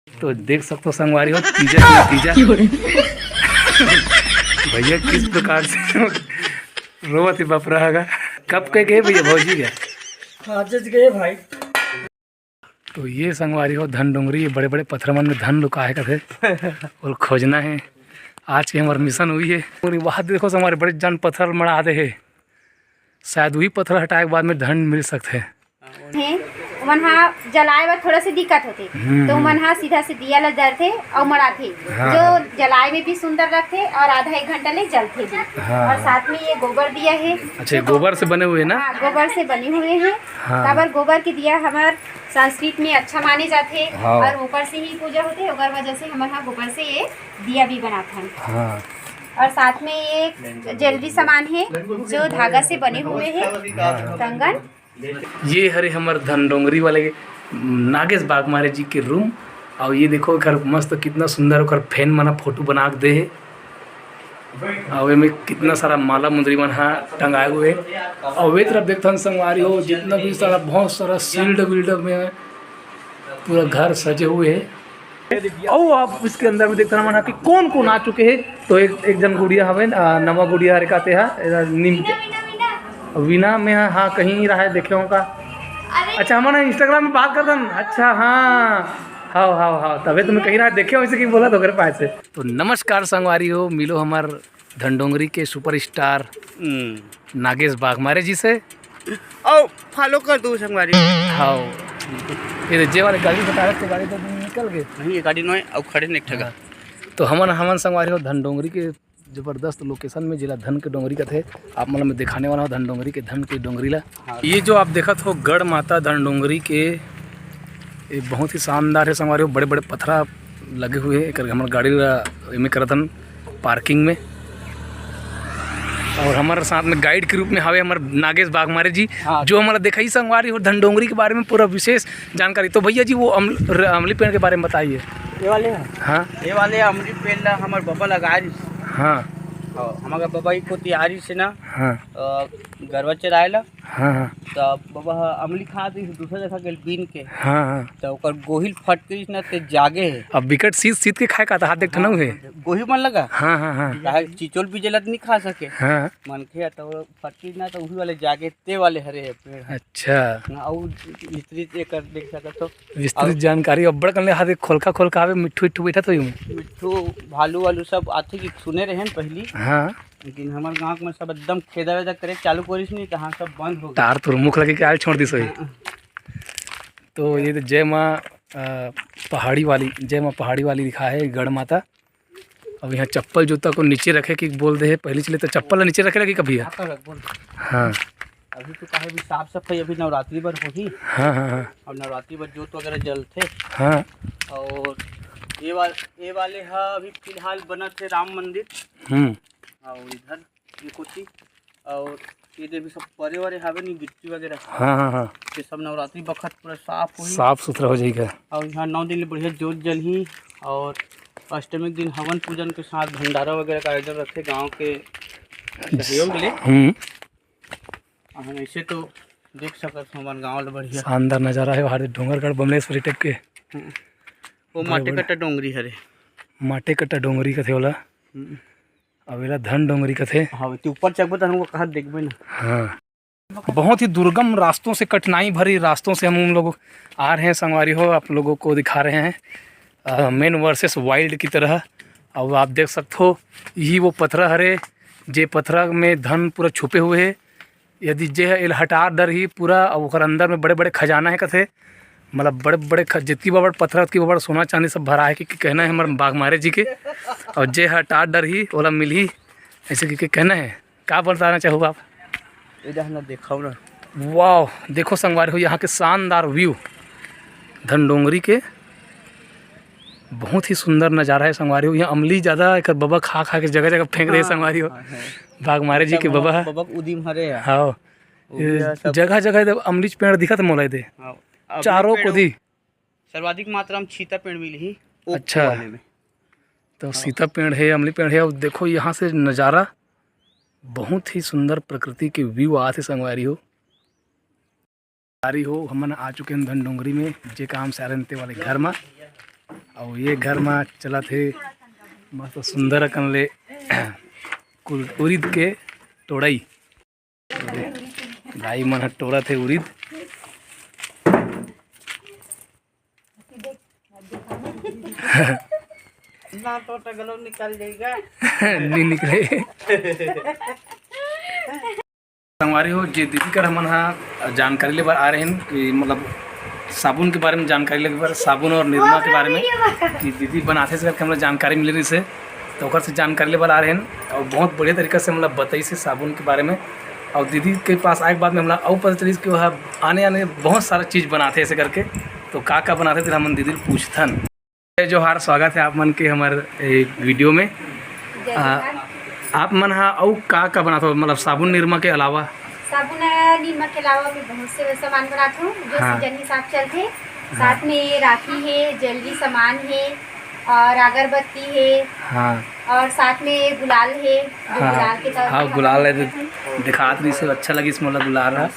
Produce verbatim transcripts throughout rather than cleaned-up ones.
तो देख सकते हो संगवारी हो, तीजा के नतीजा। भैया किस प्रकार से रोवत हे बाप रहा गा। कब के गए भैया भौजी के? आज गए भाई। तो ये संगवारी हो धन डोंगरी, ये बड़े-बड़े पत्थर मन में धन लुका हे कथे। अउ खोजना हे। आज के हमर मिशन हुई हे। अउ वहाँ देखो संगवारी, बड़े जान पत्थर मड़ा दे हे। शायद वही पत्थर हटाए के बाद में धन मिल सकथे। हे, ओमन हा जलाए बर थोड़ा से दिक्कत होथे, हम्म, तो ओमन हा सीधा से दिया ला जरथे अउ मड़ाथे, हाँ। जो जलाए में भी सुंदर रखथे अउ आधा एक घंटा ले जलथे भी। हाँ। अउ साथ में ये गोबर दिया हे। अच्छा, ये गोबर से बने हुए ना? हाँ, गोबर से बने हुए हे। हाँ। काबर गोबर के दिया हमर संस्कृत में अच्छा माने जाथे हाँ। अउ ऊपर से ही पूजा होथे, ओकर वजह से हमर हा गोबर से ये दिया भी बनाथन। हाँ। अउ साथ में ये ज्वेलरी सामान हे जो धागा से बने हुए हे, हाँ। कंगन। ये हरे हमर धन डोंगरी वाले नागेश बागमारे जी के रूम। अउ ये देखो एकर मस्त कितना सुंदर ओकर फैन मन ह फोटो बना के दे हे। अउ एमे कितना सारा माला मुंदरी मन ह टंगाए हुए हे। अउ ए तरफ देखथन संगवारी हो, जितना भी सारा बहुत सारा सील्ड विल्ड में पूरा घर सजे हुए हे। अउ आप इसके अंदर में देखथन मन ह कि कोन कोन आ चुके हे। तो एक, एक जन गुड़िया हवे, अ, नवा गुड़िया हरे काते हा, एला नीम के। वीना में हा, हाँ, कहीं रहा है, देखे हों का। अच्छा, हमन Instagram में बात करथन। अच्छा, हाँ, हाव, हाव, हाव, तबे तो मैं कहीं रहा देखे हों, इसे कि बोला तो ओकरे पास से। तो नमस्कार संगवारी हो, मिलो हमर धन डोंगरी के सुपरस्टार हम्म। नागेश बागमारे जी से। अउ follow कर दो संगवारी। हाव। ये जे वाले गाड़ी बता रहे थे, गाड़ी तो निकल गए। नहीं, ये गाड़ी नोहे, अउ खड़े नहीं ठगा। हाँ। तो हमन, हमन संगवारी हो धन डोंगरी के जबरदस्त location में, जिला धन के डोंगरी कथे। आप मन ल मैं दिखाने वाला हूँ धन डोंगरी के, धन के डोंगरी ला। हाँ। ये जो आप देखत हो गढ़ माता धन डोंगरी के, ये बहुत ही शानदार है संगवारी हो। बड़े बड़े पथरा लगे हुए हैं, एकर हमर गाड़ी ला एमे करत हन parking में। अउ हमर साथ में guide के रूप में हवे हमर नागेश बागमारे जी, हाँ। जो हमला दिखाई संगवारी हो धन डोंगरी के बारे में पूरा विशेष जानकारी। तो भैया जी, वो अम-, र-, अमली पेड़ के बारे में बताइए। ये वाले हैं? हाँ। ये वाले अमली पेड़ ला हमर बबा लगा रही। हाँ। हाँ, हमर बबा ही को तैयारी से ना, हाँ। अ, गरवा चराए ला। हाँ, हाँ। त बबा ह अमली खा दिस, दूसरा जगह गेल बीन के। हाँ, हाँ। त ओकर गोहिल फट गइस ना, ते जागे हे। अब बिकट सीत, सीत के खाए का त हाथ देख ठनऊ हे। हाँ, गोही मन लगा। हाँ, हाँ, हाँ। काहे चिचोल बिचोल त नहीं खा सके। हाँ। मनखे ह त फट गइस ना, त उही वाले जागे, ते वाले हरे हे पेड़। अच्छा। ना, अउ विस्तृत एकर देख सकत हो। विस्तृत अउ जानकारी अब्बड़ कन ले हाथ खोलखा, खोलखा हवे, मिट्ठू, इट्ठू बैठत होही ओमे। मिट्ठू, भालू वालू सब आथे कि सुने रहे हैं पहली। हाँ। लेकिन हमर गांव में सब एकदम खेदा वेदा करे चालू करिस नहीं, तहाँ सब बंद हो गए। तार तुर मुख लगे के आल छोड़ दिस होही। हाँ। तो ये तो जय माँ, अ, पहाड़ी वाली, जय माँ पहाड़ी वाली लिखा है, गढ़ माता। अब यहाँ चप्पल जूता को नीचे रखे कि बोल दे है, पहली चले तो चप्पल ला नीचे रखे लगी कभी है। हाँ, तो रख, बोल। हाँ। अभी तो काहे भी साफ सफाई अभी नवरात्रि बर होही। हाँ, हाँ, हाँ। अब नवरात्रि बर जोत वगैरह जलथे। हाँ। अउ ये वाल-, ये वाले हा अभी फिलहाल बनत हे राम मंदिर। हम्म। अउ इधर ये कोठी, अउ ये दे भी सब परे वरे हावे नी, गिट्टी वगैरह। हाँ, हाँ, हाँ। ये सब नवरात्रि बखत पूरा साफ होही। साफ सुथरा हो जाएगा। अउ यहाँ नौ दिन ले बढ़िया जोत जलही, अउ अष्टमी के दिन हवन पूजन के साथ भंडारा वगैरह का आयोजन रखे गांव के सहयोग ले। हम्म। अउ ऐसे तो देख सकत हो हमार गांव ले बढ़िया। शानदार नजारा है, वहाँ डोंगरगढ़ बमलेश्वरी टाइप के। हम्म। वो बड़े माटे बड़े। कट्टा डोंगरी हरे। माटे कट्टा डोंगरी कथे ओला। हम्म। अब एला धन डोंगरी कथे। हाँ, ते ऊपर चढ़बो त हमको कहाँ देखबे ना। हाँ, बहुत ही दुर्गम रास्तों से, कठिनाई भरी रास्तों से हम उन लोग आ रहे हैं संगवारी हो, आप लोगों को दिखा रहे हैं, अ, Man versus Wild की तरह। अब आप देख सकते हो, यही वो पथरा हरे, जे पथरा में धन पूरा छुपे हुए है। यदि जे ह एला हटा डरही पूरा, अउ ओकर अंदर में बड़े-बड़े खजाना हे कथे, मतलब बड़े-बड़े ख-, जितकी बड़-बड़ पथरा, उतकी बड़-बड़ सोना चांदी सब भरा हे, कि, कि कहना हे हमर बाघमारे जी के। अउ जे ह हटा डरही, ओला मिलही, ऐसे कि, कि कहना हे। का बताना चाहू आप? ए डहर ला देखाओ ना। वाओ, देखो संगवारी हो, यहाँ के शानदार view धनडोंगरी के। बहुत ही सुंदर नजारा है संगवारी हो। यहाँ अमली ज्यादा एकर बबा खा खा के जगह जगह फेंक रहे हाँ, संगवारी हो। हाँ, हाँ। बाघमारे जी के बबा, बबा ह। बबा के उदिम हरे यार। हाँ। वो भी ये यार सब जगह जगह इधर अमलीच पेड़ दिखत मोला इधर। हाँ, अमली चारों पेड़ कोती। सर्वाधिक मात्रा में सीता पेड़ मिलही, ओक अच्छा। वाले में। तो हाँ। सीता पेड़ है, अमली पेड़ है। अब देखो यहाँ से नजारा, बहुत ही सुंदर प्रकृति के view आथे संगवारी हो। संगवारी हो, हमन आ चुके हैं धनडोंगरी में, जे काम से आ रहे थे वाले घर में। अउ ये घर म चलत हे मस्त सुंदर अकन ले कुल उरिद के टोड़ई। दाई मन ह टोरत हे उरिद। ना टोटा गलो निकल जाएगा। नहीं निकले। संगवारी हो, जे दीदी कर हमन ह जानकारी ले बर आ रहे हैं कि मतलब साबुन के बारे में जानकारी ले बर, साबुन और निरमा के बारे में कि दीदी बनाथे से करके हमला जानकारी मिले रहिस हे, तो ओकर से जानकारी ले बर आ रहे हैं। और बहुत बढ़िया तरीका से हमला बताइस हे साबुन के बारे में। और दीदी के पास आए के बाद में हमला अउ पता चलिस कि वह आने आने बहुत सारा चीज बनाथे ऐसे करके। तो का का बनाथे, तेला हमन दीदी ले पूछथन। जय जोहार, स्वागत है आप मन के हमर ए, वीडियो में। जय आ, जोहार। आप मन हा अउ का का बनात हो, मतलब साबुन निरमा के अलावा? साबुन निरमा के अलावा भी बहुत से सामान बनात हूँ जो हाँ। सीजन हिसाब चलथे। हाँ। साथ में राखी है, ज्वेलरी सामान है और अगरबत्ती है हाँ। और साथ में गुलाल है, जो हाँ, गुलाल के तौर हाँ, पे हम गुलाल है, लोग तो दिखात रहिस हे, अच्छा लगिस मोला गुलाल ह।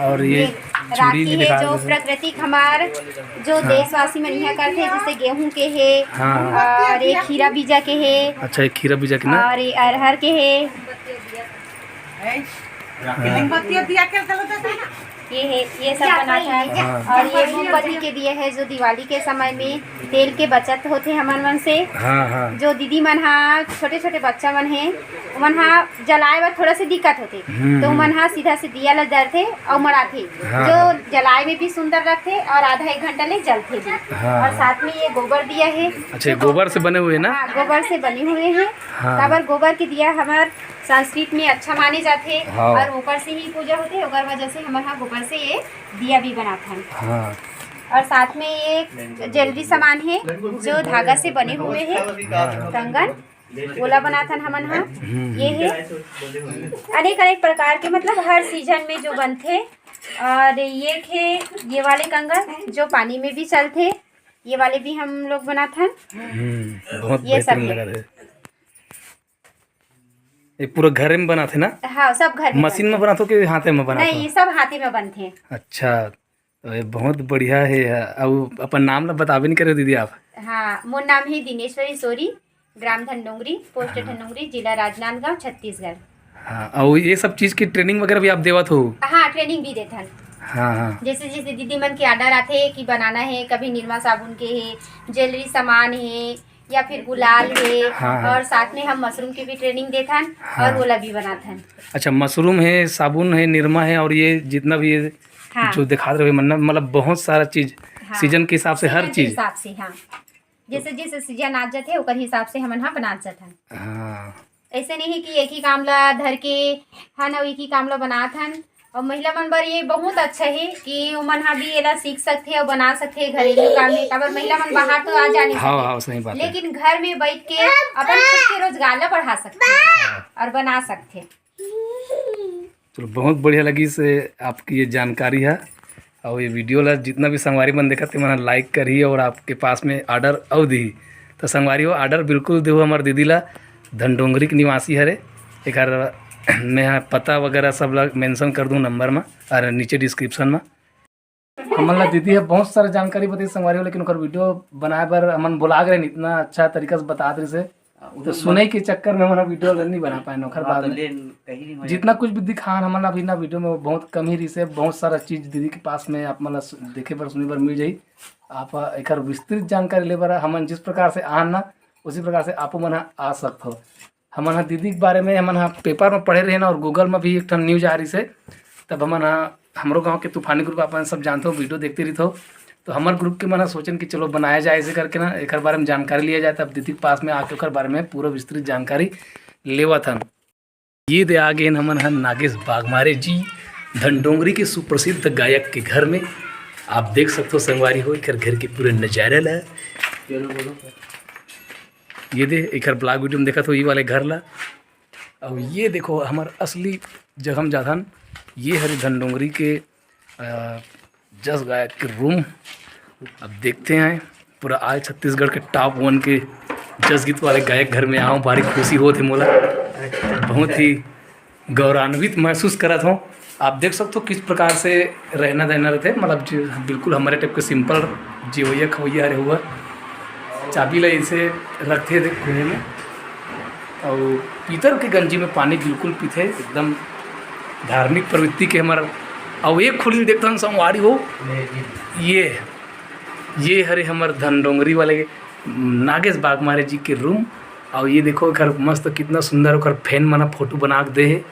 और ये ये चूड़ी राखी भी है दिखात जो रहिस हे। प्राकृतिक हमार जो हाँ। देशवासी मन इहाँ करथे, जैसे गेहूं के है हाँ, हाँ। और ये खीरा बीजा के है अच्छा, ये खीरा बीजा के ना? और ये अरहर के है। हाँ। ये है, ये सब बनात है। हाँ। और ये मोमबत्ती के दिया है जो दिवाली के समय में तेल के बचत होथे हमन मन से। हाँ, हाँ। जो दीदी मन हा, छोटे छोटे बच्चा मन है, ओमन हा जलाए बर थोड़ा से दिक्कत होथे, हम्म, तो ओमन हम्म। हा सीधा से दिया ला जरथे अउ मड़ाथे, हाँ, जो हाँ। जलाए में भी सुंदर रखथे और आधा एक घंटा ले जलथे भी। हाँ, और हाँ। साथ में ये गोबर दिया है, अच्छा, ये जो गोबर से बने हुए ना? हाँ, गोबर से बने हुए हैं। हाँ। काबर गोबर के दिया हमार संस्कृत में अच्छा माने जाथे हाँ। और ऊपर से ही पूजा होथे, ओकर वजह से हमन हा गोबर से ये दिया भी बनाथन। हाँ। और साथ में ये ज्वेलरी सामान है जो धागा से बने हुए हैं, हाँ। कंगन, ओला बनाथन हमन हा। हम्म। ये है अनेक अनेक प्रकार के, मतलब हर सीजन में जो बनथे। और ये है ये वाले कंगन जो पानी में भी चलथे, ये वाले भी हम लोग बनाथन। हम्म, बहुत ये सब बेहतरीन है। लगा रहे। ये पूरा घरे में बनाथे ना? हाँ, सब घर में मशीन में बनाथे। बनाथो कि हाथे में बनाथो? नहीं, ये सब हाथे में बनथे। अच्छा, तो ये बहुत बढ़िया है। अउ अपन नाम ला बताबे नहीं करे दीदी आप? हाँ, मोर नाम है दिनेश्वरी सोरी, ग्राम धनडोंगरी, पोस्ट हाँ। धनडोंगरी, जिला राजनांदगांव, छत्तीसगढ़। हाँ, अउ ये सब चीज की ट्रेनिंग वगैरह भी आप देवत हो? हाँ, ट्रेनिंग भी देथन। हाँ, हाँ। जैसे जैसे दीदी मन के ऑर्डर आथे कि बनाना है, कभी निरमा साबुन के है, ज्वेलरी सामान है, या फिर गुलाल है, हाँ, हाँ। और साथ में हम मशरूम की भी ट्रेनिंग देथन हाँ। और ओला भी बनाथन। अच्छा, मशरूम है, साबुन है, निरमा है, और ये जितना भी ये हाँ। जो दिखात रहे मन, मतलब बहुत सारा चीज हाँ। सीजन के हिसाब से हर सीजन के चीज। हिसाब से, हाँ। जैसे जैसे सीजन आ जाथे ओकर हिसाब से हमन हा बनात जाथन। हाँ। ऐसे नहीं है कि एक ही काम ला धर के हन अउ एक ही काम ला बनात हन। और महिला मन बर ये बहुत अच्छा है कि ओमन हा भी एला सीख सकथे और बना सकथे घरेलू काम में। काबर महिला मन बाहर तो आ जा नहीं हाँ, सकथे, हाँ, सही बात है। लेकिन घर में बैठ के अपन खुद के रोजगार ला बढ़ा सकथे हाँ। और बना सकथे। चलो, बहुत बढ़िया लगिस आपकी ये जानकारी है। और ये वीडियो ला जितना भी संगवारी मन देखत हे, मन लाइक करही और आपके पास में ऑर्डर अउ दिही। तो संगवारी हो, ऑर्डर बिल्कुल देहू हमर दीदी ला, धनडोंगरी के निवासी हरे। एकर मैं ह पता वगैरह सब ला मेंशन कर दूँ नंबर में और नीचे डिस्क्रिप्शन में। हमन ला दीदी ह बहुत सारा जानकारी बताइस संगवारी हो, लेकिन ओकर वीडियो बनाए बर हमन बोला गे रहेन, इतना अच्छा तरीका से बतात रहिस हे। हाँ, तो उधर सुनई के चक्कर में हमन ह वीडियो नहीं बना पाएन। ओकर हाँ, बाद तो में ले, कहीं नहीं हो जितना जाता। कुछ भी दिखान हमन अभी ना वीडियो में, वो बहुत कम ही रहिस हे। बहुत सारा चीज दीदी के पास में आप मन ला सु-, देखे बर, सुने बर मिल जाही। आप एकर विस्तृत जानकारी ले बर हमन जिस प्रकार से आन ना, उसी प्रकार से आपो मन ह आ सकत हो। हमन ह दीदी के बारे में हमन ह पेपर में पढ़े रहेन और गूगल में भी एक ठन न्यूज आ रहिस हे, तब हमन ह, हमरो गांव के तूफानी ग्रुप अपन सब जानते हो, वीडियो देखते रहित हो, तो हमर ग्रुप के मन ह सोचेन कि चलो बनाया जाए ऐसे करके ना, एकर बारे में जानकारी लिया जाए। तब दीदी के पास में आके ओकर बारे में पूरा विस्तृत जानकारी लेवत हन। ये दे आ गेन हमन ह नागेश बागमारे जी, धनडोंगरी के सुप्रसिद्ध गायक के घर में। आप देख सकते हो संगवारी हो एकर घर के पूरे नजारा ला। ये दे एकर ब्लॉग वीडियो में देखत हो ये वाले घर ला। और ये देखो हमर असली जगह में जाथन, ये हरे धनडोंगरी के अ, जस गायक के रूम। अब देखते हैं पूरा आज छत्तीसगढ़ के टॉप वन के जस गीत वाले गायक घर में आऊँ, भारी खुशी होत हे मोला, बहुत ही गौरवान्वित महसूस करत हूँ। आप देख सकते हो किस प्रकार से रहना देना रहते, मतलब जो बिल्कुल हमारे टाइप के सिंपल जीवैया खवैया हरे हुआ। चाबी ला ऐसे रखथे दे कोने में, अउ पीतल के गंजी में पानी बिल्कुल पीथे, एकदम धार्मिक प्रवृत्ति के हमर। अउ एक खुली देखथन संगवारी हो, ये, ये हरे हमर धनडोंगरी वाले नागेश बागमारे जी के रूम। अउ ये देखो, एकर मस्त, कितना सुंदर ओकर फैन मन ह फोटो बना के दे हे।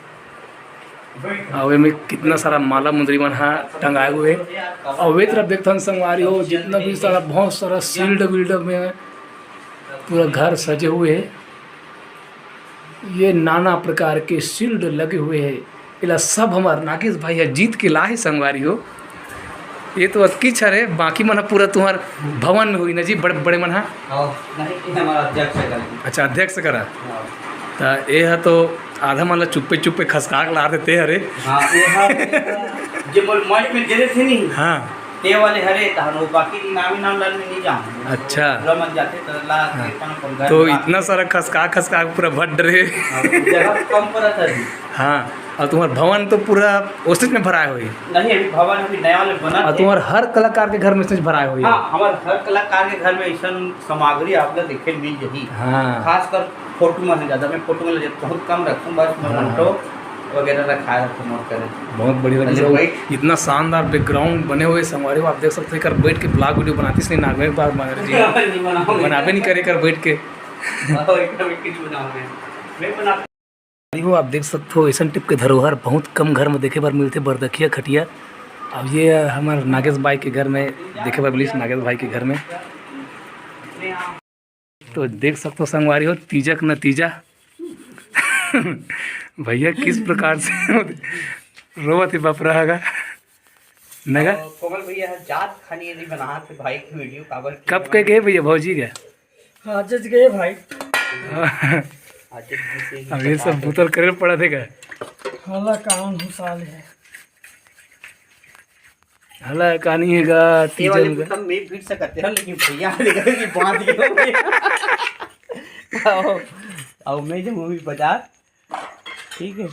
अउ एमे कितना सारा माला मुंदरी मन ह टंगाए हुए हे। अउ ए तरफ देखथन संगवारी हो, जितना भी सारा, बहुत सारा शील्ड वील्ड में पूरा घर सजे हुए हे। ये नाना प्रकार के शील्ड लगे हुए हे। एला सब हमर नागेश भाई ह जीत के लाहे संगवारी हो। ये तो अतकीच हरे, बाकी मन ह पूरा तुंहर भवन में होही ना जी, बड़े बड़े मन ह। हाँ, नहीं, ये हमारा अध्यक्ष है घर की। अच्छा, अध्यक्ष करा। हाँ। त ये ह तो आधा मन ला चुप्पे चुप्पे खसका के ला देथे हरे। हाँ, ये ह, जे मोर मंच में गिरे थे नहीं। हाँ। ते वाले हरे तहन वो, बाकी नामी नाम लाल में नहीं जान। अच्छा। पूरा मन जाते तो ला हाँ। अपन अपन घर तो ला इतना सारा खसका खसका के पूरा भर डरे। हाँ, जगह कम पड़ा था जी। हाँ, अउ तुंहर भवन तो पूरा ओसनेच में भराए होही। नहीं, अभी भवन अभी नया वाले बना अउ थे। तुंहर हर कलाकार के घर में ओसनेच भराए होही। हाँ, हमर हर कलाकार के घर में ऐसन सामग्री आप ला देखे मिल जाही। हाँ। खासकर फोटो मन ज्यादा, मैं फोटो मन ला बहुत कम रखूँ, बस हाँ। Memento वगैरह रखाए रखूँ मोर करे। बहुत बढ़िया लगे अरे सब। भाई। इतना शानदार बैकग्राउंड बने हुए संगवारी हो, आप देख सकते हो, एकर बैठ के ब्लॉग वीडियो बनातीस नहीं नागेश बागमारे जी। नहीं बनाऊँ मैं। बनाबे नहीं करे एकर बैठ के। हाँ, एकदम कुछ बनाऊँ मैं। मैं बना भाई हो, आप देख सकते हो, ऐसन टाइप के धरोहर बहुत कम घर में देखे बर मिलथे, बरदखिया खटिया। अब ये हमर नागेश भाई के घर में देखे बर मिलिस, नागेश भाई के घर में। तो देख सकते हो संगवारी हो, तीजा के नतीजा। भैया किस प्रकार से रोवत हे बाप रहा गा। नगा? अ, कोमल भैया ह जात खानी यदि बनात हे भाई के वीडियो काबर कि कब के गए भैया भौजी के? आज गए भाई। आज जैसे ही अब ये सब बता दो। बुतल करे पड़ा थे का? हाला कान हूँ साल है। हाला कहानी है गा, ये वाले तीजन का। बुतल में फिर से करते हैं, लेकिन भैया ने कहा कि बांध के हो गया। आओ, आओ, मैं जब मम्मी बाजार, ठीक है।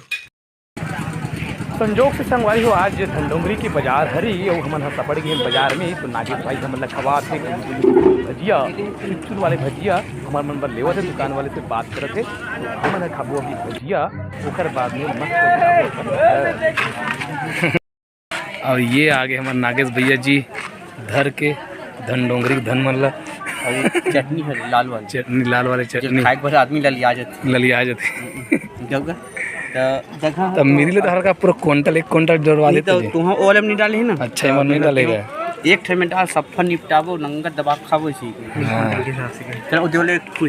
संजोग से संगवारी हो, आज धनडोंगरी के बाजार हरी, अउ हमन ह सपड़ गेन बाजार में, तो नागेश भाई हमन ला खवात हे भजिया, चुरचुर वाले भजिया, हमर मन बर लेवत हे, दुकान वाले से बात करत हे, हमन ह खाबो अभी भजिया, ओकर बाद में मस्त खाबो अपन घर। अउ ये आगे हमर नागेश भैया जी धर के धनडोंगरी के धन मन ला। अउ चटनी हरे लाल वाली। चटनी, लाल वाली जो चटनी। खाए के बाद आदमी ललिया जाथे। ललिया जाथे। जगह, त जगह तब तो मेरी ले तो हल्का पूरा कुंटल, एक कुंटल जोड़वा नहीं देते तो जी। तुहाँ ओलम नहीं डाले है ना? अच्छा, एमन नहीं डालेगा। एक ठे में डाल, सब फल निपटाबो, नंगा दबा के खाबो इसी के। हाँ। चलो, वो देवले खुश।